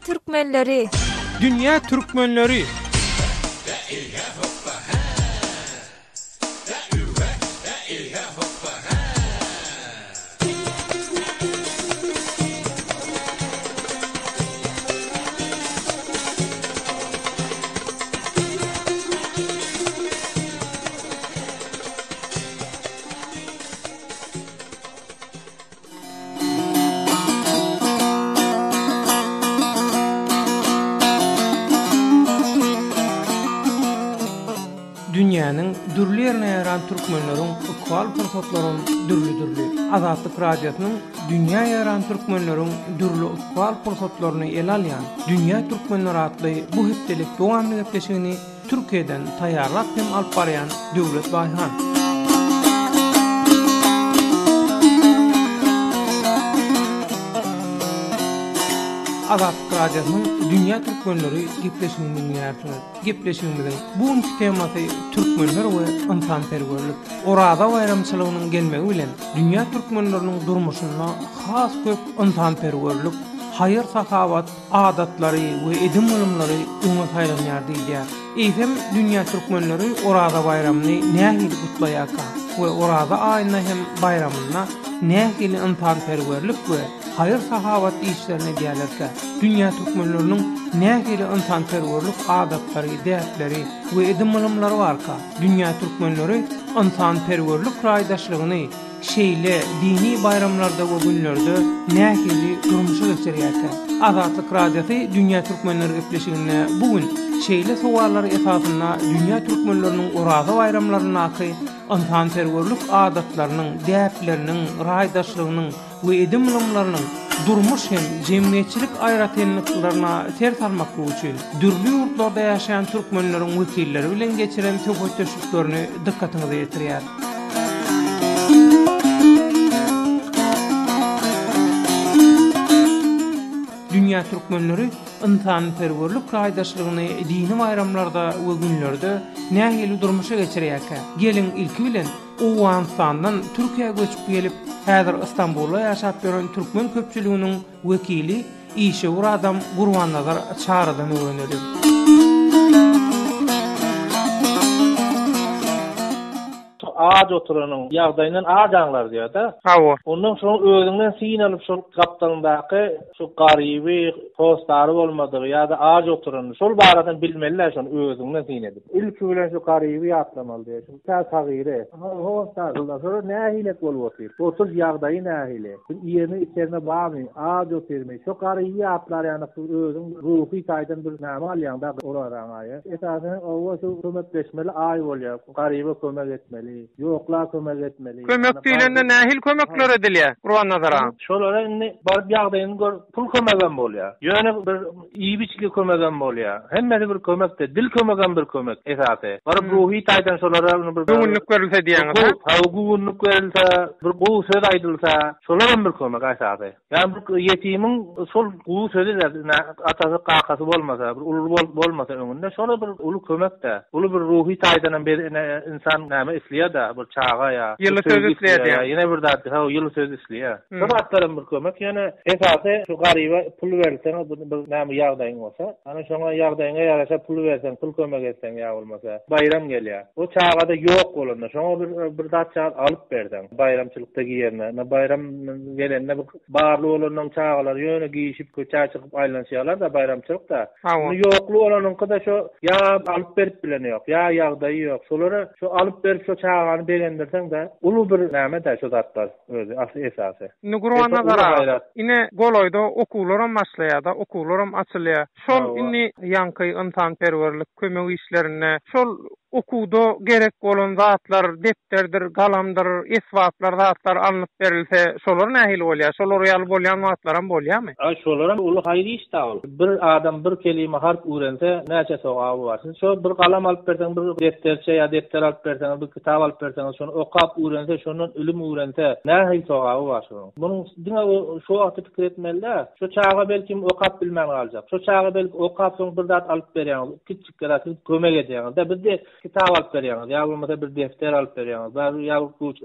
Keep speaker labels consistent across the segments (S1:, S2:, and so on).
S1: türkmenleri!
S2: Dünýä türkmenleri! Dünýäniň dürli ýerine ýaýran türkmenleriň ykbal pursatlaram dürli-dürli. Azatlyk Radiosynyň dünýä ýaýran türkmenleriň dürli ykbal pursatlaryny ele alýan Dünýä türkmenleri atly bu hepdelik dowamly gepleşigini Türkiýeden taýýarlap hem alyp barýan Döwlet Baýhan. Azatlyk Radiosynyň Dünýä Türkmenleri gepleşigini diňleýärsiňiz. Gepleşigimiziň bu günki temasy türkmenler we ynsanperwerlik. Oraza baýramçylygynyň gelmegi bilen dünýä türkmenleriniň durmuşynda has köp ynsanperwerlik, haýyr-sahawat, adatlary we edim-gylymlary öňe saýlanýar diýilýär. Eýsem, dünýä türkmenleri Oraza baýramyny nähili gutlaýarka we Oraza aýynda hem baýramynda nähili ynsanperwerlik we haýyr-sahawat işlerini edýärlerkä? Dünýä türkmenleriniň nähili ynsanperwerlik adatlary, däpleri we edim-gylymlary barka? Dünýä türkmenleri ynsanperwerlik raýdaşlygyny Şeýle dini baýramlarda we günlerde nähili durmuşa geçirýärkä? Azatlyk Radiosy Dünýä Türkmenleri gepleşiginde bu gün şeýle sowallar esasynda dünýä türkmenleriniň Oraza baýramlaryndaky ynsanperwerlik adatlarynyň, däpleriniň, raýdaşlygynyň we edim-gylymlarynyň durmuş hem jemgyýetçilik aýratynlyklaryna ser salmaklyk üçin dürli ýurtlarda ýaşaýan türkmenleriň wekilleri bilen geçiren söhbetdeşliklerini dykgatyňyza ýetirýär. Dünýä türkmenleri ynsanperwerlik raýdaşlygyny dini baýramlarda we günlerde nähili durmuşa geçirýärkä? Geliň, ilki bilen, Owganystandan Türkiýä göçüp gelip, häzir Stambulda ýaşap ýören türkmen köpçüliginiň wekili, işewür adam Gurbannazar Çarydan öwreneliň.
S3: Aç oturanyň ýagdaýyndan aç aňlar diýýär-de.
S2: Hawa.
S3: Ondan soň özüňden syn alyp şol gapdalyňdaky şu garyby, hossary bolmadygy ýa-da aç oturany şol baradan bilmeli-dä şony özüňden syn edip. Ilki bilen şu garyby ýatlamaly diýýär. Şu tä sagyry. Hossarsyzlar şolar nähilek bolup otyr? Oturyş ýagdaýy nähili? Şu iýeni içerine barmy? Aç otyrmy? Şo garyby ýatlar ýaly özüň ruhy taýdan bir näme alýaň-da orazaň aýy. Esasan oba şu kömekleşmeli aý bolýar. Garyba kömek etmeli, ýokla kömek etmeli.
S2: Kömek diýlende nähili kömekler edilýär, Gurbannazar aga?
S3: Şolara indi baryp ýagdaýyny gör, pul kömegem bolýar. Ýöne bir iýip-içgi kömegem bolýar. Hemmesi bir kömek-de, dil kömegem bir kömek esasy. Baryp ruhy taýdan şolara bir
S2: Göwünlik berilse diýýäňiz, hä?
S3: Hawa, göwünlik berilse, bir gowy söz aýdylsa, şolaram bir kömek esasy. Ýa bir ýetimiň şol gowy sözi-de atasy, kakasy bolmasa, bir uly bolmasa öňünde, şol-a bir uly kömek-dä. Uly bir ruhy taýdanam bir ynsan näme isleýär-dä, bir çaga ýa
S2: Ýyly söz isleýär diýýäň.
S3: Ýene bir zat, hawa, ýyly söz isleýär. Şo zatlaram bir kömek. Ýöne esasy şu garyba pul berseň, bir näme ýagdaýyň bolsa, ana şoňa ýagdaýyňa ýaraşa pul berseň, pul kömek etseň ýa bolmasa, baýram gelýär. O çagada ýok bolanda, şoňa bir bir zatjagaz alyp berseň, baýramçylykda giýerine, baýram gelende bir barly bolanyň çagalary ýöne giýişip köçä çykyp aýlanyşýarlar-da baýramçylykda.
S2: Hawa.
S3: Indi ýokly bolanyňky-da şo ýa alyp berip bileni ýok, ýa ýagdaýy ýok. Şolara şo alyp berip şo çagany begendirseň-de uly bir näme-dä şo zatlar özi asy esasy.
S2: Indi Gurbannazar aga, ine golaýda okuwlaram başlaýar-da, okuwlaram açylýar. Şol indi ýaňky ynsanperwerlik kömek işlerinde şol okuwda gerek bolan zatlar, depderdir, galamdyr, esbaplar, zatlar alnyp berilse, şolar nähili bolýar? Şolar ýaly bolýan wagtlaram bolýarmy?
S3: Aý, şolaram uly haýyr iş-dä ol. Bir adam bir kelime harp öwrense, näçe sogaby bar. Siz şo bir galam alyp berseň, bir depderçe ýa depder alyp berseňiz, bir kitap alyp berseňiz, şony okap öwrense, şondan ylym öwrense, nähili sogaby bar şonuň? Munuň diňe o şo wagty pikir etmeli däl. Şo çaga belkim okap bilmän galjak. Şo çaga belki okap soň bir zat alyp berýäňiz, kiçjik zat siz kömek edýäňiz-dä. Bizde. kitap alyp berýäňiz, ýa bolmasa bir defter alyp berýäňiz, ýa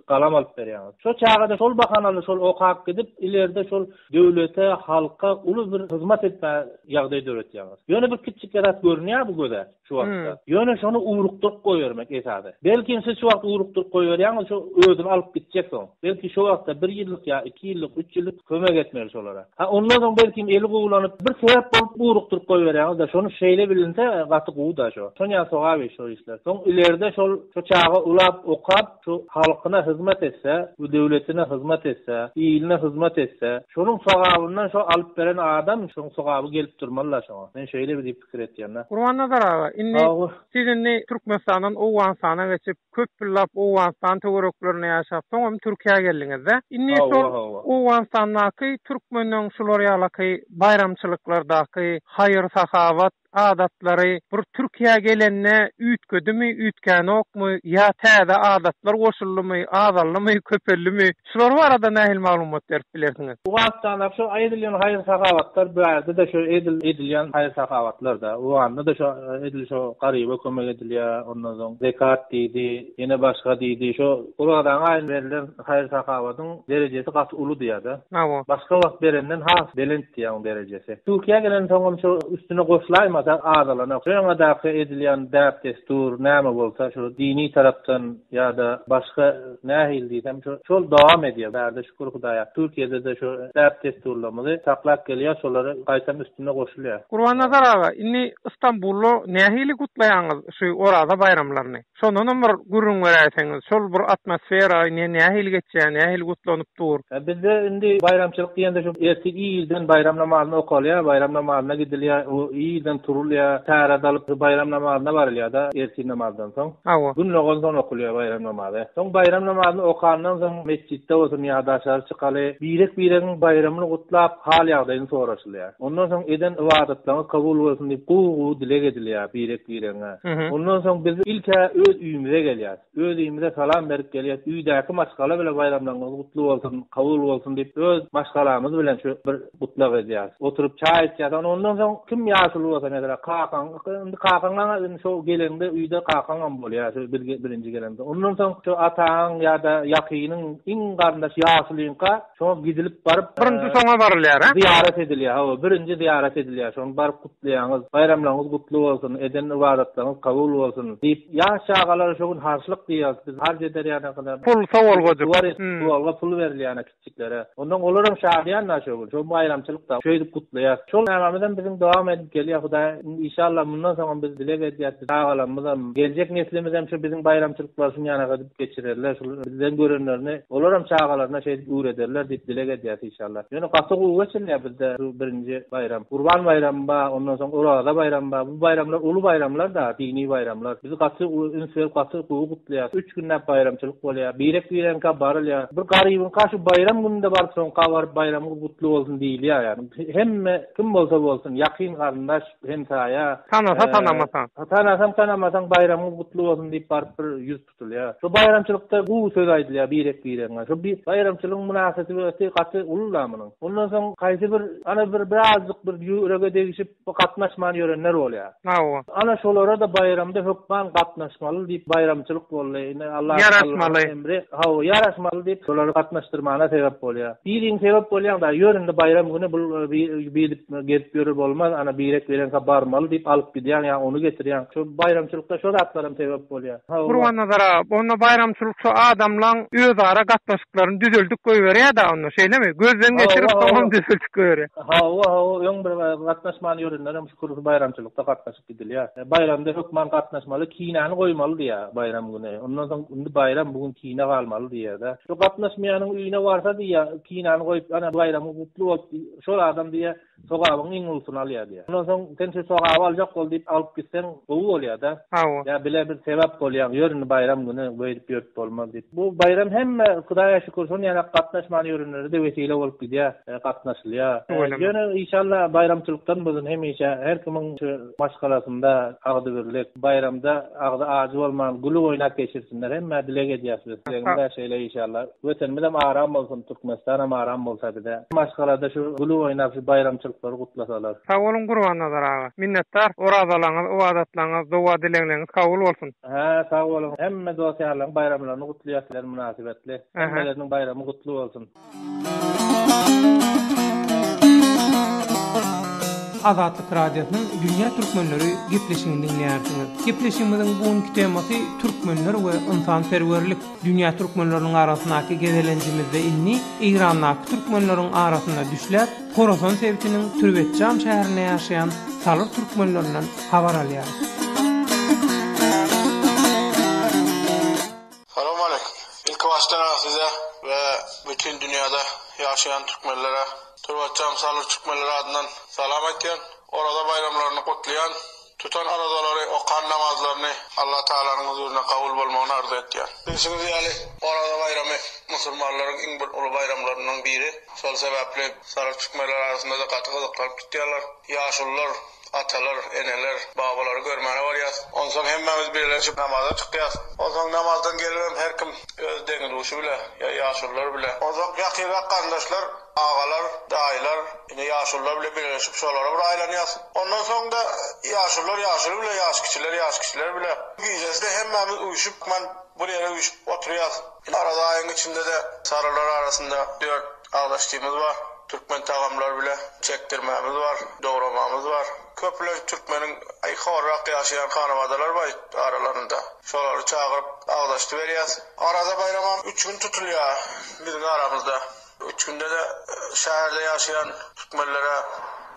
S3: galam alyp berýäňiz. Şo çagada şol bahanaly şol okap gidip, ileride şol döwlete, halka uly bir hyzmat etmäge ýagdaý döretýäňiz. Ýöne bir kiçjik zat görünýär bu göze şu wagtda. Ýöne şony ugrukdyryp goýbermek esasy. Belki siz şu wagt ugrukdyryp goýberýäňiz, şo özüni alyp gitjek soň. Belki şo wagtda bir ýyllyk ýa iki ýyllyk, üç ýyllyk kömek etmeli şolara. Ha ondan soň belkim eli gowulanyp bir sebäp bolup ugrukdyryp goýberýäňiz-de, şony şeýle bilinse gaty gowy-da şo. Şonýa sogap iş şo işler. Soň ileride şol şo çaga ulap okap şu halkyna hyzmat etse, bu döwletine hyzmat etse, iline hyzmat etse, şonuň sogabyndan şo alyp beren adam şoň sogaby gelip durmaly-da şoňa. Men şeýle diýip pikir etýän-de.
S2: Gurbannazar aga, indi siz indi Türkmenistandan Owganystana geçip, köp ýyllap Owganystan töwereklerinde ýaşap, soňam Türkiýä geldiňiz-dä. Indi şol Owganystandaky türkmenleň şular ýalaky baýramçylyklardaky haýyr-sahawat adatlary bir Türkiýä gelende üýtgedimi, üýtgänokmy ýa täze adatlar goşuldymy, azaldymy, köpeldimi? Şular barada nähili maglumat berip bilersiňiz?
S3: Owganystandaky şo edilýän haýyr-sahawatlar bärde-de şo edil edilýän haýyr-sahawatlar-da. Owganda-da şo edil şo garyba kömek edilýär, ondan soň zekat diýdi, ýene başga diýdi. Şo Orazaň aýynda berlen haýyr-sahawatyň derejesi gaty uly diýýär-de.
S2: Hawa.
S3: Başga wagt berenden has belent diýýär oň derejesi. Türkiýä gelensoňam şo üstüne goşulaýmasa azalanok. Şo ýaňadaky edilýän däp-dessur näme bolsa şo dini tarapdan ýa-da başga Nähili diýsem, şo, şol dowam edýär. Bärde şükür Hudaýa, Türkiýede-de şo däp-dessurlarymyzy saklap gelýär, şolary gaýtam üstüne goşulýar.
S2: Gurbannazar aga, indi Istanbulda nähili gutlaýaňyz şu Oraza baýramlaryny? Şondanam bir gürrüň beräýseňiz, şol bir atmosfera indi nähili geçýär, nähili gutlanyp dur?
S3: Bizde indi baýramçylyk diýende şu ertir irden baýram namazyny okalýar, baýram namazyna gidilýär, o irden turulýar, täret alyp baýram namazyna barylýar-da ertir namazdan soň.
S2: Hawa.
S3: Gün dogansoň okulýar baýram namazy. Soň baýram namazyny okandan soň metjitde bolsun ýa daşary çykaly, birek-biregiň baýramyny gutlap, hal-ýagdaýyny soraşylýar. Ondan soň eden ybadatlaryňyz kabul bolsun diýip gowy-gowy dileg edilýär birek-biregiňe. Ondan soň biz ilk-ä öz öýümize gelýäris. Öz öýümize salam berip gelýäs. Öýdäki maşgala bile baýramlaryňyz gutly bolsun, kabul bolsun diýip öz maşgalamyz bilen şu bir gutlag edýäris. Oturyp çaý içýäs. Ana ondan soň kim ýaşuly bolsa, meselem, kakaň, indi kakaňam indi şo geleňde öýde kakaňam bolýar, şo bir birinji gelende. Ondan soň şo ataň ýa-da ýakynyň iň garyndaş ýaşulyňka şoňa gidilip baryp,
S2: Birinji şoňa barylýar, a?
S3: Zyýarat edilýär, hawa, birinji zyýarat edilýär. Şony baryp gutlaýaňyz, baýramlaryňyz gutly bolsun, eden ybadatlaryňyz kabul bolsun diýip, ýaş çagalara şo gün harçlyk diýýäris biz, harç eder ýaly.
S2: Pul, sowalgajyk.
S3: Sowalga pul berilýär kiçjiklere. Ondan olaram şadyýan-da şo gün. Şo baýramçylyk-da. Şeýdip gutlaýas. Şol nämamyzam biziň dowam edip gelýär. Hudaý inşallah mundan soňam biz dileg edýäs. Biz çagalarymyzam, geljek neslimizem şu biziň baýramçylyklary şuny ýanak edip geçirerler. Şul bizden görenlerini olaram çagalaryna şeýdip öwrederler diýip dileg edýäs inşallah. Ýöne gaty gowy geçirilýär bizde şu birinji baýram. Gurban baýramy bar, ondan soň Oraza baýramy bar. Bu baýramlar uly baýramlar-da, dini baýramlar. Biz gaty üns berip gaty gowy gutlaýas. Üç günläp baýramçylyk bolýar. Birek-biregiňkä barylýar. Bir garybyňka şu baýram gününde baryp şoňka baryp baýramyňyz gutly bolsun diýilýär ýagny. Hemme kim bolsa bolsun, ýakyn garyndaş, hemsaýa.
S2: Tanasa tanamasa.
S3: Tanasaň tanamasaň baýramyňyz gutly bolsun diýip baryp bir ýüz tutulýar. Şu baýramçylykda gowy söz aýdylýar birek-biregiňe. Şu bir baýramçylygyň mynasybeti gaty uly-da munuň. Ondan soň haýsy bir ana bir birazjyk bir ýürege degişip Bu gatnaşman ýörenler bolýar.
S2: Hawa.
S3: Ana şolara-da baýramda hökman gatnaşmaly diýip baýramçylyk boldy. Indi Allah
S2: Ýaraşmaly.
S3: emri, hawa, ýaraşmaly diýip şolary gatnaşdyrmana sebäp bolýar. Biriň sebäp bolýaň da, ýör indi baýram güni bul bilip gezip ýörür bolmaz, ana birek bireňkä barmaly diýip alyp gidýäň ýa ony getirýäň. Şu baýramçylykda şo zatlaram sebäp bolýar.
S2: Hawa. Gurbannazar aga, onda baýramçylyk şo adamlaň özara gatnaşyklaryny düzeldip goýberýär-dä onda, şeýlemi? Gözden geçirip soňam düzeldip goýberýär.
S3: Hawa, hawa, öň bir gatnaşman ýörenlerem şükür şu baýramçylykda gatnaşyp gidilýär. Baýramda hökman gatnaşmaly, kinäni goýmaly diýýär baýram güni. Ondan soň indi baýram bu gün kine galmaly diýýär-de. Şu gatnaşmaýanyň öýüne barsa diýýär, kinäni goýup, ana baýramyň gutly bolup, şol adam diýýär, sogabyň iň ulusyny alýar diýýär. Ondan soň sen şu sogaby aljak bol diýip alyp gitseň gowy bolýar-da.
S2: Hawa.
S3: Ýa bile bir sebäp bolýaň, ýör indi baýram güni beýdip ýörüp bolmaz diýip. Bu bayram hemme Hudaýa şükür şon ýanak gatnaşman ýörenlere-de wesile bolup gidýär, gatnaşylýar. Ýöne inşallah baýramçylykdan buzun hemişe her kimiň şu maşgalasynda agzybirlik, baýramda agzy ajy bolman gülüp oýnap geçirsinler hemmä dileg edýäs biz. Dilegimiz-ä şeýle inşallah. Wetenimizem aram bolsun, Türkmenistanam aram bolsa bize. Maşgalada şu gülüp oýnap şu baýramçylyk. baýramçylyklary gutlasalar.
S2: Sag boluň Gurbannazar aga. Minnetdar. Orazalaňyz, ybadatlaňyz, doga-dilegleňiz kabul bolsun.
S3: Hä, sag boluň. Hemme dost-ýarlaryň baýramlaryny gutlaýas sizler mynasybetli. Hemmeleriniň baýramy gutly bolsun.
S2: Azatlyk Radiosynyň Dünýä Türkmenleri gepleşigini diňleýärsiňiz. Gepleşigimiziň bu günki temasy türkmenler we ynsanperwerlik. Dünýä türkmenleriniň arasyndaky gezelenjimizde indi Eýrandaky türkmenleriň arasynda düşläp, Horasan sebitiniň Türbetjam şäherinde ýaşaýan salyr türkmenlerinden habar alýarys.
S1: Salowmaleýkim. Ilki başdan size we bütin dünýäde ýaşaýan türkmenlere Türbetjam salyr türkmenleri adyndan salam aýtýan. Oraza baýramlaryny gutlaýan. Tutan orazalary, okan namazlaryny Allah Tagalanyň huzurynda kabul bolmagyny arzuw etýän. Bilşiňiz ýaly, Oraza baýramy musulmanlaryň iň bir uly baýramlarynyň biri. Şol sebäpli salyr türkmenler arasynda-da gaty gyzyklanyp tutýarlar. Ýaşulular Atalar, eneler, babalary görmäne barýas. Onsoň hemmämiz birleşip namaza çykýas. Onsoň namazdan gelibem her kim öz deňi-duşy bile, ýa ýaşulular bile. Onsoň ýakynrak garyndaşlar, agalar, daýylar, ine ýaşulular bile birleşip şolara bir aýlanýas. Ondan soň-da ýaşulular ýaşuly bile, ýaşkiçiler ýaşkiçiler bile. Gijesi-de hemmämiz üýşüp, man bir ýere üýşüp oturýas. Araza aýyň içinde-de sarylar arasynda dört agdaşdymyz bar. Türkmen tagamlary bile çekdirmämiz bar, dogramamyz bar. Köplenç türkmeniň aý horrak ýaşaýan hanabadalar bar aralarynda. Şolary çagyryp agdaşdy berýäs. Araza baýramam üç gün tutulýar biziň aramyzda. Üç günde-de şäherde ýaşaýan türkmenlere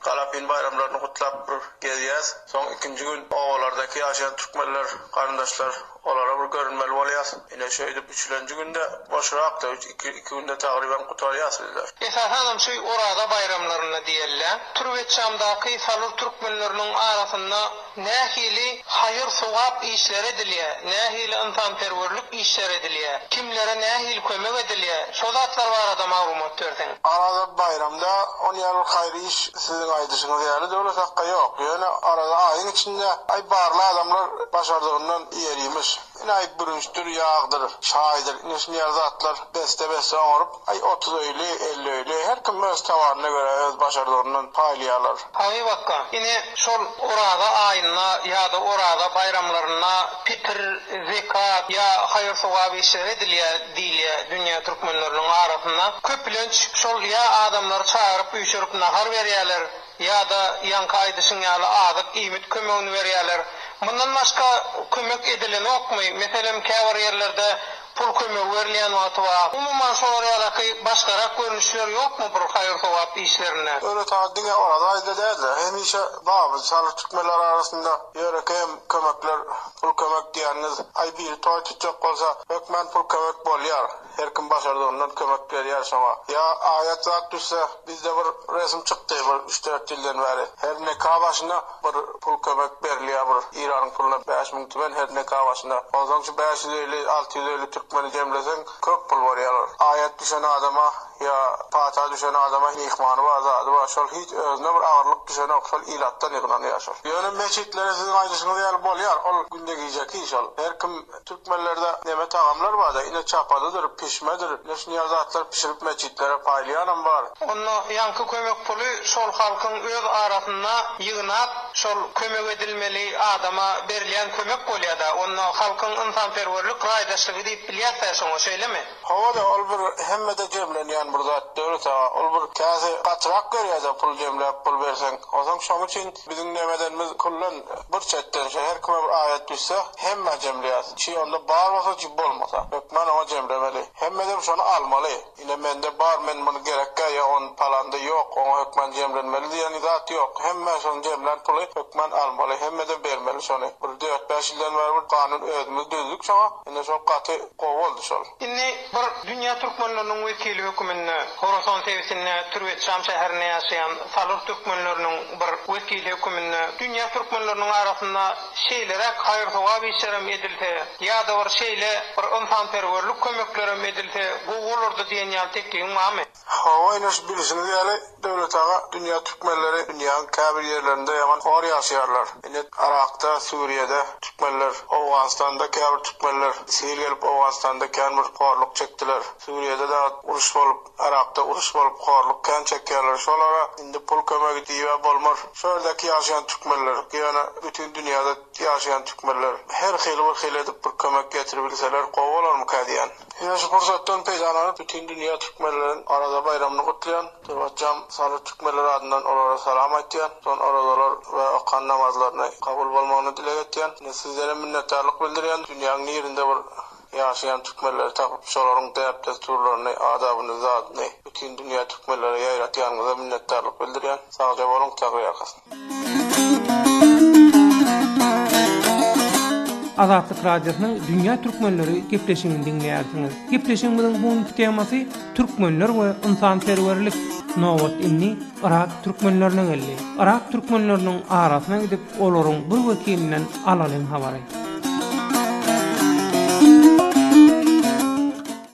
S1: Galapyn baýramlaryny gutlap bir gezýäs. Soň ikinji gün obalardaky ýaşaýan türkmenler, garyndaşlar Olara bir görünmeli bolýas. Ine şeýdip üçülenji günde boşrakda üç iki iki günde tagryban gutarýas bizler.
S2: Esasanam şu Oraza baýramlarynda diýelde, Türbetjamdaky salyr türkmenleriniň arasynda nähili haýyr-sogap işler edilýär, nähili ynsanperwerlik işler edilýär, kimlere nähili kömek edilýär, şo zatlar barada maglumat berseň.
S1: Araza baýramda on ýaly bir haýry iş siziň aýdyşyňyz ýaly döwlet hakga ýok. Ýöne araza aýyň içinde aý barly adamlar başardygyndan iýer-iýmiş. Ine aý bürünçdir, ýagdyr, çaýdyr, ine şuny ýaly zatlar besse-besse oňaryp, aý 30 öýli, 50 öýli, her kim öz tawanyna görä öz başardygyndan paýlaýarlar.
S2: Habyp akga, ine şol Oraza aýynda ýa-da Oraza baýramlarynda pitir, zekat ýa haýyr-sogap işler edilýär diýilýär dünýä türkmenleriniň arasynda. Köplenç şol ýa adamlary çagyryp üýşürip nahar berýärler, Ýa-da ýaňky aýdyşyň ýaly azyk, iýmit kömegini berýärler. Mundan başga kömek edilenokmy? Meselem, käbir ýerlerde pul kömegi berilýän wagty bar. Umuman, şolar ýalaky başgarak görnüşler ýokmy bir haýyr-sogap işlerinde?
S1: Döwlet aga diňe Oraz aýda däl-de, hemişe bar. Salyr türkmenler arasynda ýönekeý hem kömekler, pul kömek diýýäniňiz, aý biri toý tutjak bolsa, hökmän pul kömek bolýar. Her kim başardygyndan kömek berýär şoňa. Ýa aýat zat düşse, bizde bir resim çykdy bir üç-dört ýyldan bäri. Her nika başyna bir pul kömek berilýär bir Eýranyň puluna 5000 tümen her nika başyna. Onsoň şu 550, 650 türkmeni jemleseň köp pul bolýar. Aýat düşen adama ýa pata düşen adama myhmany bar, zady bar. Şol hiç özüne bir agyrlyk düşenok, şol ilatdan ýygnanýar şol. Ýöne meçitlere siziň aýdyşyňyz ýaly bolýar, ol günde gijeki şol. Her kim Türkmenlerde neme tagamlar barda ine çapadydyr, pişmedir, ine şuny ýaly zatlar pişirip metjitlere paýlaýanam bar.
S2: Onda ýaňky kömek puly şol halkyň öz arasynda ýygnap şol kömek edilmeli adama berilýän kömek bolýada onda halkyň ynsanperwerlik raýdaşlygy diýip bilýäsdä şoňa şeýlemi?
S1: Hawa-da ol bir hemmede jemlenýän bir zat Döwlet aga ol bir käsi gatyrak berýädä pul jemläp pul berseň onsoň şoň üçin Biziň nemedenimiz küllen bir çetden şo her kime bir aýat düşse hemmä jemleýäs. Çi onda bar bolsa çi bolmasa. Hökmän oňa jemlemeli. Hemmedem şony almaly. Ine mende bar men muny gerekgä ýa on palanda ýok oňa hökmän jemlenmeli diýen zat ýok. Hemmä şony jemlän puly hökmän almaly. Hemmede bermeli şony. Bir dört-bäş ýyldan bäri bir kanun özümiz düzdük şoňa. Ine şol gaty gowy boldy şol.
S2: Indi bir dünýä türkmenleriniň wekili höküminde Horasan sebitinde Türbetjam şäherinde ýaşaýan salyr türkmenleriniň bir wekili höküminde dünýä türkmenleriniň arasynda şeýleräk haýyr-sogap işlerem edilse ýa-da bir şeýle bir ynsanperwerlik kömeklerem edilse gowy bolardy diýen ýaly teklibiň barmy?
S1: Hawa ine şu bilşiňiz ýaly Döwlet aga dünýä türkmenleri dünýäň käbir ýerlerinde ýaman. Hor ýaşaýarlar. Indi Yrakda, Suriýede türkmenler, Owganystanda käbir türkmenler sil gelip Owganystanda kän bir horluk çekdiler. Suriýede dagy uruş bolup, Yrakda uruş bolup horluk kän çekýärler. Şolara indi pul kömegi diýibä bolmar. Şo ýerdäki ýaşaýan türkmenler, ýöne bütin dünýäde ýaşaýan türkmenler her hili bir hili edip bir kömek getiribilseler gowy bolarmyka diýýän. Ýöne şu pursatdan peýdalanyp bütin dünýä türkmenleriň Oraza baýramyny gutlaýan. Turbatjam Salyh türkmenler adyndan olara salam aýtýan. Tutan orazalar we okan namazlaryny kabul bolmagyny dileg etýän. Ine sizlerem minnetdarlyk bildirýän. Dünýäň nirinde bir ýaşaýan türkmenleri tapyp şolaryň däp-dessurlaryny, adabyny, zadyny bütin dünýä türkmenlere ýaýratýanyňyza minnetdarlyk bildirýän. Sagja boluň, Taňryýalkasyn.
S2: Azatlyk Radiosynyň Dünýä Türkmenleri gepleşigini diňleýärsiňiz. Gepleşigimiziň bu günki temasy Türkmenler we ynsanperwerlik. Nobat indi Yrak türkmenlerine geldi. Yrak türkmenleriniň arasyna gidip, olaryň bir wekilinden alalyň habary.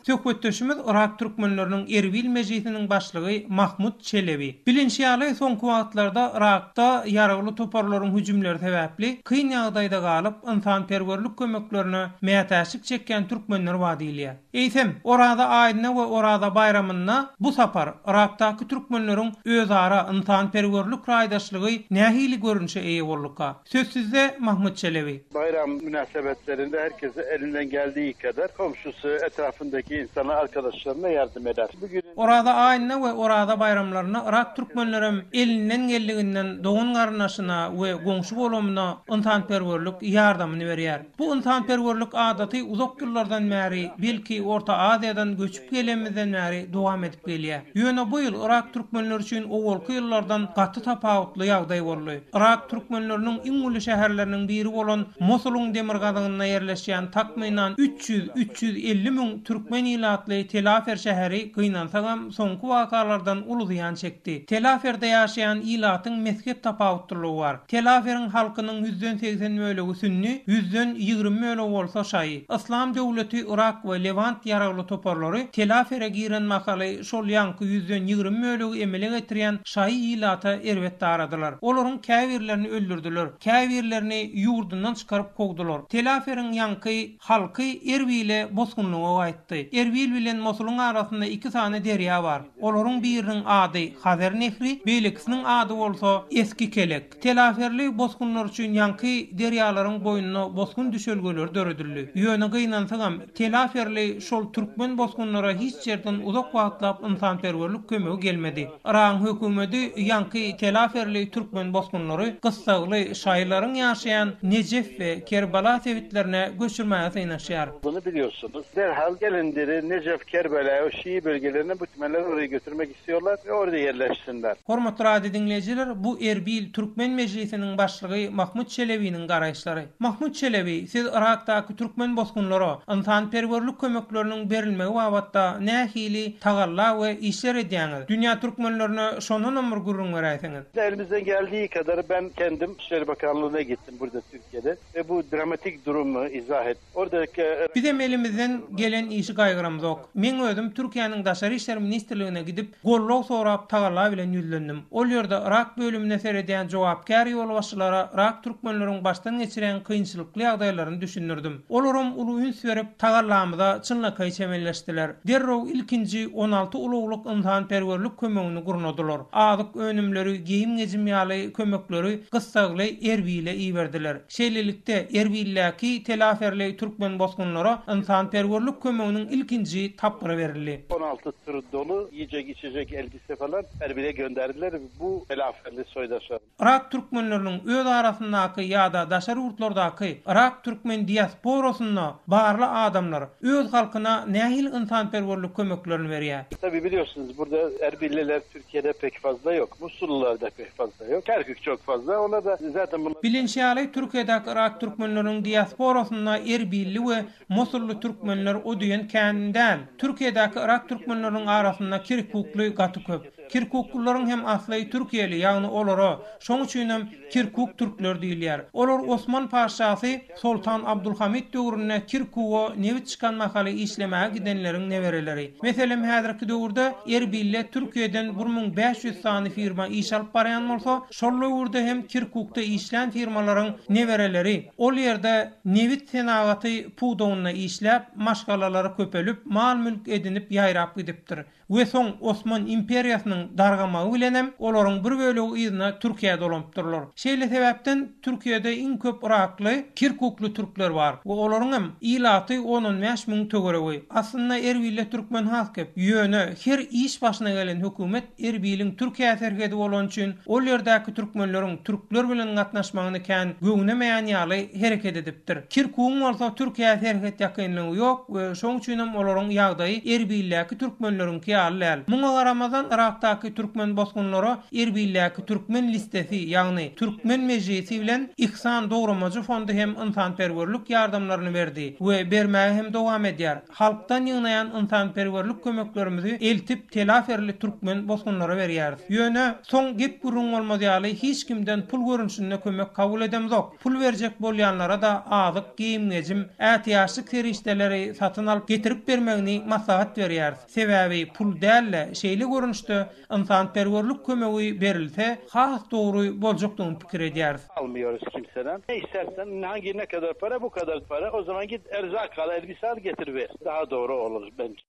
S2: Söhbetdeşimiz Yrak türkmenleriniň Erbil mejlisiniň başlygy Mahmut Çelebi. Bilinşi ýaly, soňky wagtlarda Yrakda ýaragly toparlaryň hüjümleri sebäpli kyn ýagdaýda galyp, ynsanperwerlik kömeklerine mätäçlik çekýän türkmenler bar diýilýär. Eýsem, Oraza aýynda we Oraza baýramynda bu sapar Yrakdaky türkmenleriň özara ynsanperwerlik raýdaşlygy nähili görnüşe eýe bolduka? Söz sizde, Mahmut Çelebi.
S4: Bayram münasebetlerinde herkes elinden geldiği kadar komşusu, etrafındaki insanlar, arkadaşlarına yardım eder. Bugün
S2: Oraza aýynda we Oraza baýramlarynda yrak türkmenlerem elinden geldiginden dogan-garyndaşyna we goňşy-golamyna ynsanperwerlik ýardamyny berýär. Bu ynsanperwerlik adaty uzak ýyllardan bäri, belki Orta Aziýadan göçüp gelenimizden bäri dowam edip gelýär. Ýöne bu ýyl yrak türkmenleri üçin owalky ýyllardan gaty tapawutly ýagdaý boldy. Yrak türkmenleriniň iň uly şäherleriniň biri bolan Mosulyň demirgazygynda ýerleşýän takmynan 300, 350 müň türkmen ilatly Telafer şäheri gynansagam soňky wakalardan uly zyýan çekdi. Telaferde ýaşaýan ilatyň mezhep tapawutlylygy bar. Telaferiň halkynyň ýüzden 80 bölegi sünni, ýüzden 20 bölegi bolsa şaýy. Yslam döwleti Yrak we Lewant ýaragly toparlary Telafere giren mahaly şol ýaňky ýüzden 20 bölegi emele getirýän şaýy ilata erbet daradylar. Olaryň käbirlerini öldürdiler, käbirlerini ýurdundan çykaryp kowdular. Telaferiň ýaňky halky Erbile bosgunlyga gaýtdy. Erbil bilen Mosulyň arasynda iki sany derýa bar. Olaryň biriniň ady Hazer nehri, beýlekisiniň ady bolsa Eski Kelek. Telaferli bosgunlar üçin ýaňky derýalaryň boýunda bosgun düşelgeleri döredildi. Ýöne gynansagam, telaferli şol türkmen bosgunlara hiç ýerden uzak wagtlap ynsanperwerlik kömegi gelmedi. Yragyň hökümeti ýaňky telaferli türkmen bosgunlary gyssagly şaýylaryň ýaşaýan Nejef we Kerbala sebitlerine göçürmäge synanyşýar.
S4: Bunu biliyorsunuz. Derhal gelinleri Nejef, Kerbela o Şii bölgelerine bu tümenleri oraya götürmek istiyorlar ve orada yerleşsinler.
S2: Hormatly radio diňleýjiler, bu Erbil türkmen mejlisiniň başlygy Mahmut Çelebiniň garaýyşlary. Mahmut Çelebi, siz Yrakdaky türkmen bosgunlara ynsanperwerlik kömekleriniň berilmegi babatda nähili tagalla we işler edýäňiz? Dünýä türkmenlerine şondanam bir gürrüň beräýseňiz.
S4: Elimizden geldiği kadar ben kendim Dışişleri Bakanlığı'na gittim burada Türkiye'de ve bu dramatik durumu izah ettim. Oradaki
S2: Bizem elimizden gelen işi gaýgyramzok. Meň özüm Türkiýäniň Daşary işler ministrligine gidip, goldaw sorap tagalla bilen ýüzlendim. Ol ýerde Yrak bölümine seredýän jogapkär ýolbaşçylara Yrak türkmenleriň başdan geçirýän kynçylykly ýagdaýlaryny düşündirdim. Olaram uly üns berip, tagallamyza çynlakaý çemeleşdiler. Derrew ilkinji 16 ulaglyk ynsanperwerlik kömegini gurnadylar. Azyk önümleri, geýim-gejim ýaly kömekleri gyssagly Erbile iberdiler. Şeýlelikde, Erbildäki telaferli türkmen bosgunlara ynsanperwerlik kömeginiň ilkinji tapgyry berildi.
S4: 16 tyr dolu yiyecek içecek elbise falan Erbile gönderdiler bu telaferli soydaşlar.
S2: Yrak türkmenleriniň öz arasyndaky ýa-da daşary ýurtlardaky yrak türkmen diasporasynda barly adamlar öz halkyna nähili ynsanperwerlik kömeklerini berýär?
S4: Tabii biliyorsunuz burada Erbilliler Türkiye'de pek fazla yok. Musullular da pek fazla yok. Kerkük çok fazla. Ona da zaten bunlar...
S2: Bilinşi ýaly, Türkiýedäki yrak türkmenleriniň diasporasynda erbilli we mosully türkmenler o diýen kän däl. Türkiýedäki yrak türkmenleriniň arasynda kirkukly gaty köp. Kirkuklylaryň hem asly türkiýeli, ýagny olara, şoň üçinem Kirkuk türkleri diýilýär. Olar Osman patyşasy Soltan Abdulhamit döwründe Kirkuga nebit çykan mahaly işlemäge gidenleriň nebereleri. Meselem, häzirki döwürde Erbilde Türkiýeden 1500 sany firma iş alyp barýan bolsa, şol döwürde hem Kirkukda işlän firmalaryň nebereleri ol ýerde nebit senagaty pudagynda işläp, maşgalalary köpelip, mal-mülk edinip ýaýrap gidipdir. We soň Osman imperiýasynyň dargamagy bilenem olaryň bir bölegi yzyna Türkiýä dolanypdyrlar. Şeýle sebäpden Türkiýede iň köp yrakly, kirkukly türkler bar we olaryň hem ilaty on-on 5000 töweregi. Aslynda Erbilde türkmen has köp. Ýöne her iş başyna gelen hökümet Erbiliň Türkiýä serhedi bolany üçin ol ýerdäki türkmenleriň türkler bilen gatnaşmagyny kän göwnemeýän ýaly hereket edipdir. Kirkugyň bolsa Türkiýä serhet ýakynlygy ýok we şoň üçinem olaryň ýagdaýy Erbildäki türkmenleriňki ýaly däl. Muňa garamazdan Yrakdaky türkmen bosgunlara Erbildäki türkmen listesi ýagny Türkmen mejlisi bilen Ihsan dogramajy fondy hem ynsanperwerlik ýardamlaryny berdi we bermäge hem dowam edýär. Halkdan ýygnaýan ynsanperwerlik kömeklerimizi eltip telaferli türkmen bosgunlara berýäris. Ýöne, soň gep-gürrüň bolmaz ýaly hiç kimden pul görnüşinde kömek kabul edemzok. Pul berjek bolýanlara-da azyk, geýim-gejim, ätiýaçlyk serişdeleri satyn alyp getirip bermegini maslahat berýäris. Sebäbi pul däl-de, şeýle görnüşde ynsanperwerlik kömegi berilse has dogry boljakdygyny pikir edýäris.
S4: Almıyoruz kimseden. Ne istersen hangi ne kadar para bu kadar para o zaman git erzak al elbise al getir ver. Daha doğru olur bence.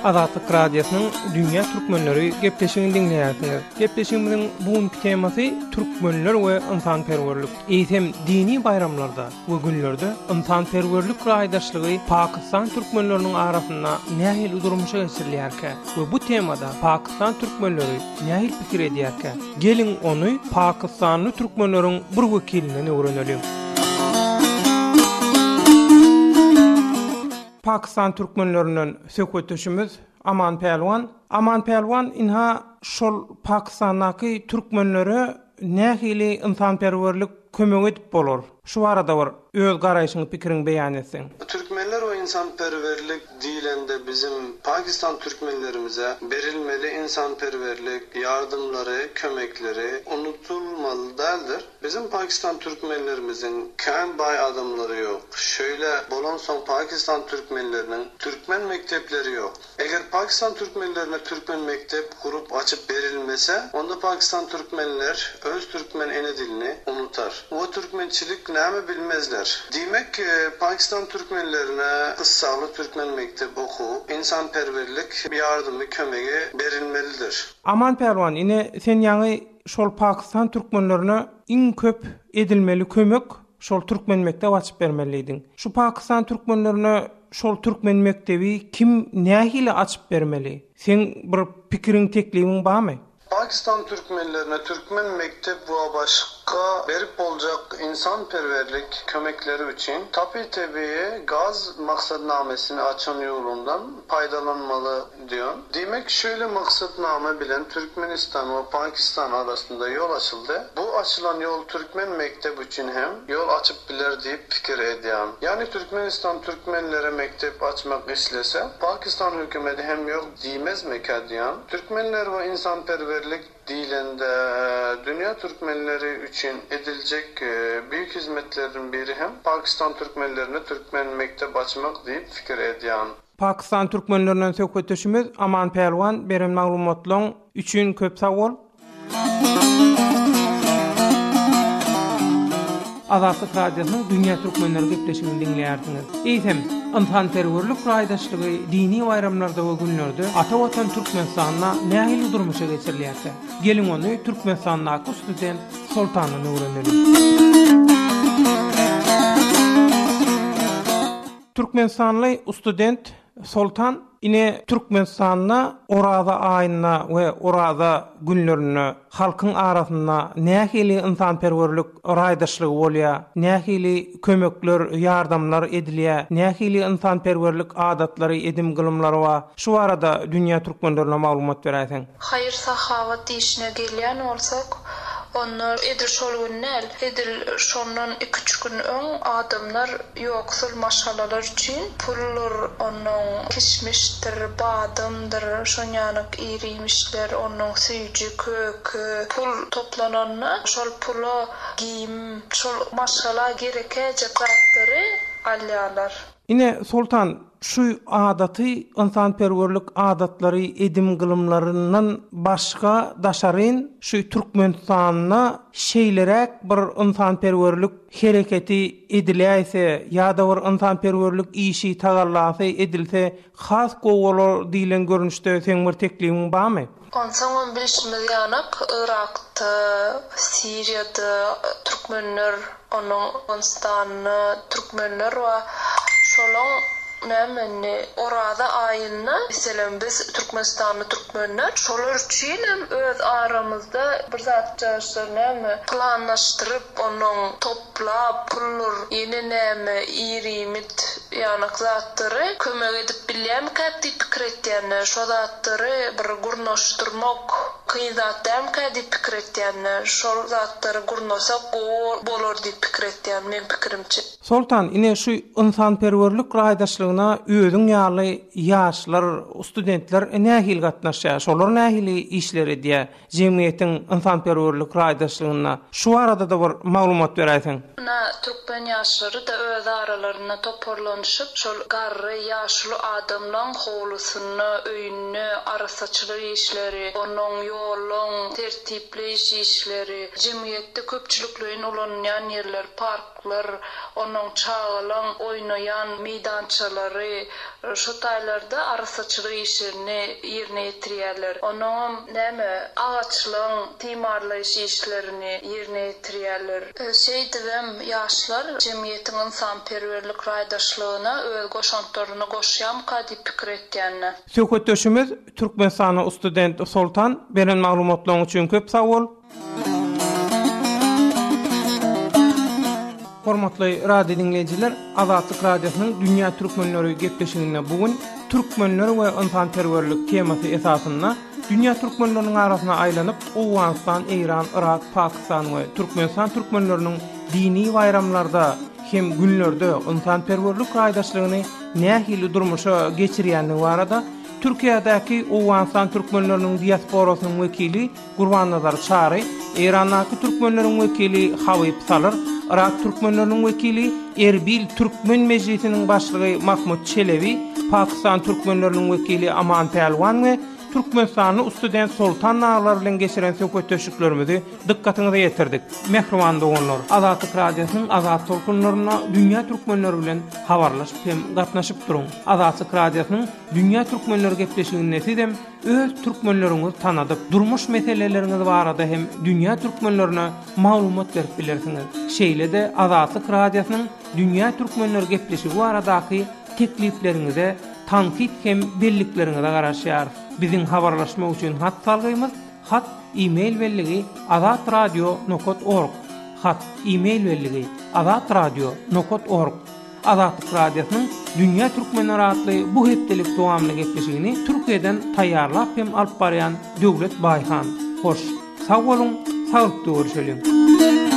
S2: Azatlyk Radiosynyň Dünýä Türkmenleri gepleşigini diňleýärsiňiz. Gepleşigimiziň bu günki temasy Türkmenler we ynsanperwerlik. Eýsem dini baýramlarda we günlerde ynsanperwerlik raýdaşlygy Pakistan türkmenleriniň arasynda nähili durmuşa geçirilýärkä we bu temada Pakistan türkmenleri nähili pikir edýärkä? Geliň ony pakistanly türkmenleriň bir wekilinden öwreneliň. Pakistan türkmenlerinden söhbetdeşimiz Aman Pälwan. Aman Pälwan ynha şol Pakistandaky türkmenlere nähili ynsanperwerlik kömegi edip bolar? Şu barada bir öz garaýşyňy pikiriňi beýan etseň.
S5: Türkmenler we ynsanperwerlik diýlende bizim Pakistan türkmenlerimize berilmeli ynsanperwerlik ýardymlary, kömekleri unutulmaly däldir. Bizim Pakistan türkmenlerimiziň kän baý adamlary ýok. Şeýle bolansoň Pakistan türkmenleriniň türkmen mekdepleri ýok. Eger Pakistan türkmenlerine türkmen mekdep gurup açyp berilmese, onda Pakistan türkmenler öz türkmen ene dilini unutar. We türkmençilik näme bilmezler. Diýmek, Pakistan türkmenlerine gyssagly türkmen mekdep okuw, ynsanperwerlik ýardymy kömegi berilmelidir.
S2: Aman Pälwan ine sen ýaňy şol Pakistan türkmenlerine iň köp edilmeli kömek şol türkmen mekdep açyp bermeli diýdiň. Şu Pakistan türkmenlerine şol türkmen mekdebi kim nähili açyp bermeli? Seň bir pikiriň teklibiň barmy?
S5: Pakistan türkmenlerine türkmen mekdep we başga berip boljak ynsanperwerlik kömekleri üçin tapy tebigy gaz maksatnamesini açan ýolundan paýdalanmaly diýen. Diýmek şeýle maksatnama bilen Türkmenistan we Pakistan arasynda ýol açyldy. Bu açylan ýol türkmen mekdep üçin hem ýol açyp biler diýip pikir edýän. Ýagny Türkmenistan türkmenlere mekdep açmak islese, Pakistan hökümeti hem ýok diýmezmikä diýän. Türkmenler we ynsanperwerlik diýlende dünýä türkmenleri üçin ediljek büýük hizmetleriň biri hem Pakistan türkmenlerine türkmen mekdep açmak diýip pikir edýän.
S2: Pakistan türkmenlerinden söhbetdeşimiz Aman Pälwan beren maglumatlaň üçin köp sag bol. Azatlyk Radiosynyň Dünýä Türkmenleri gepleşigini diňleýärsiňiz. Eýsem, ynsanperwerlik raýdaşlygy dini baýramlarda we günlerde ata Watan Türkmenistanda nähili durmuşa geçirilýärkä? Geliň ony Türkmenistandaky student Soltandan öwreneliň. Türkmenistanly student Soltan ine Türkmenistanda Oraza aýynda we Oraza günlerinde halkyň arasynda nähili ynsanperwerlik raýdaşlygy bolýar, nähili kömekler, ýardamlar edilýär, nähili ynsanperwerlik adatlary, edim-gylymlary bar, şu barada dünýä türkmenlerine maglumat beräýseň.
S6: Haýyr-sahawat işine gelýän bolsak, Onda edil şol gün däl, edil şondan iküç gün öň adamlar ýoksul maşgalalar üçin puldur, onnoň kişmişdir, badamdyr, şonýalyk ir-iýmişler, onnoň süýji, köke, pul toplananda şol pula geýim, şol maşgala gerekäýjek zatlary alýarlar.
S2: Ine, Soltan, Şu adaty ynsanperwerlik adatlary edim-gylymlaryndan başga daşaryn şu Türkmenistanda şeýleräk bir ynsanperwerlik hereketi ediläýse ýa-da bir ynsanperwerlik işi tagallasy edilse has gowy bolar diýlen görnüşde seň bir teklibiň barmy?
S6: Onsoňam bilşimiz ýanak Yrakda, Siriýada türkmenler, onuň Owganystanda türkmenler bar. Şolaň näme indi Oraza aýynda meselem biz türkmenistanly türkmenler şolar üçinem öz aramyzda bir zatjagaşlar näme planlaşdyryp onuň top Toplap, puldur, ýene näme, ir-iýmit ýanak zatlary kömek edip bilýärmikäk diýip pikir etýän-dä. Şo zatlary bir gurnaşdyrmak kyn zat dälmikä diýip pikir etýän-dä. Şol zatlary gurnasak gowy bolar diýip pikir etýän, meň pikirimçe.
S2: Soltan, ine şu ynsanperwerlik raýdaşlygyna özüň ýaly ýaşlar, studentler nähili gatnaşýar? Şolar nähili işler edýär? Jemgyýetiň ynsanperwerlik raýdaşlygynda şu barada-da bir maglumat beräýseň.
S6: Ynha, türkmen ýaşlary-da öz aralarynda toparlanyşyp, şol garry, ýaşuly adamlaň howlusynda, öýünde arassaçylyk işleri, onuň ýollaň tertipleýiş işleri, jemgyýetde köpçülikleýin ulanylýan ýerler, park, Lar, onuň çagalaň oýnaýan meýdançalary, şo taýlarda arassaçylyk işlerini ýerine ýetirýärler. Onuňam näme, agaçlaň timarlaýyş işlerini ýerine ýetirýärler. Şeýdibem ýaşlar jemgyýetiň ynsanperwerlik raýdaşlygyna öz goşantlaryny goşýamyka diýip pikir etýän-dä.
S2: Söhbetdeşimiz Türkmenistana student Soltan beren maglumatlaryň üçin köp sag bol. Hormatly radio diňleýjiler, Azatlyk Radiosynyň Dünýä Türkmenleri gepleşiginde bu gün Türkmenler we ynsanperwerlik temasy esasynda dünýä türkmenleriniň arasyna aýlanyp, Owganystan, Eýran, Yrak, Pakistan we Türkmenistan türkmenleriniň dini baýramlarda hem günlerde ynsanperwerlik raýdaşlygyny nähili durmuşa geçirýändigi barada Türkiýedäki Owganystan türkmenleriniň diasporasynyň wekili Gurbannazar Çary, Eýrandaky türkmenleriň wekili Habyp Salyr, Yrak türkmenleriniň wekili, Erbil türkmen mejlisiniň başlygy Mahmut Çelebi, Pakistan türkmenleriniň wekili Aman Pälwan we türkmenistanly student Soltan Naglar bilen geçiren söhbetdeşliklerimizi dykgatyňyza ýetirdik. Mähriban doganlar, Azatlyk Radiosynyň azat tolkunlarynda dünýä türkmenleri bilen habarlaşyp hem gatnaşyp duruň. Azatlyk Radiosynyň Dünýä türkmenleri gepleşiginde sizem Öz türkmenleriňizi tanadyp, durmuş meseleleriňiz barada hem dünýä türkmenlerine maglumat berip bilersiňiz. Şeýle-de Azatlyk Radiosynyň Dünýä türkmenleri gepleşigi baradaky teklipleriňize, tankyt hem bellikleriňize garaşýarys. Biziň habarlaşmak üçin hat salgymyz, hat, e-mail belligi azatradio nokat org, hat, e-mail belligi azatradio nokat org. Azatlyk Radiosynyň Dünýä Türkmenleri atly bu hepdelik dowamly gepleşigini Türkiýeden taýýarlap hem alyp barýan Döwlet Baýhan. Hoş, sag boluň, saglykda görüşeliň!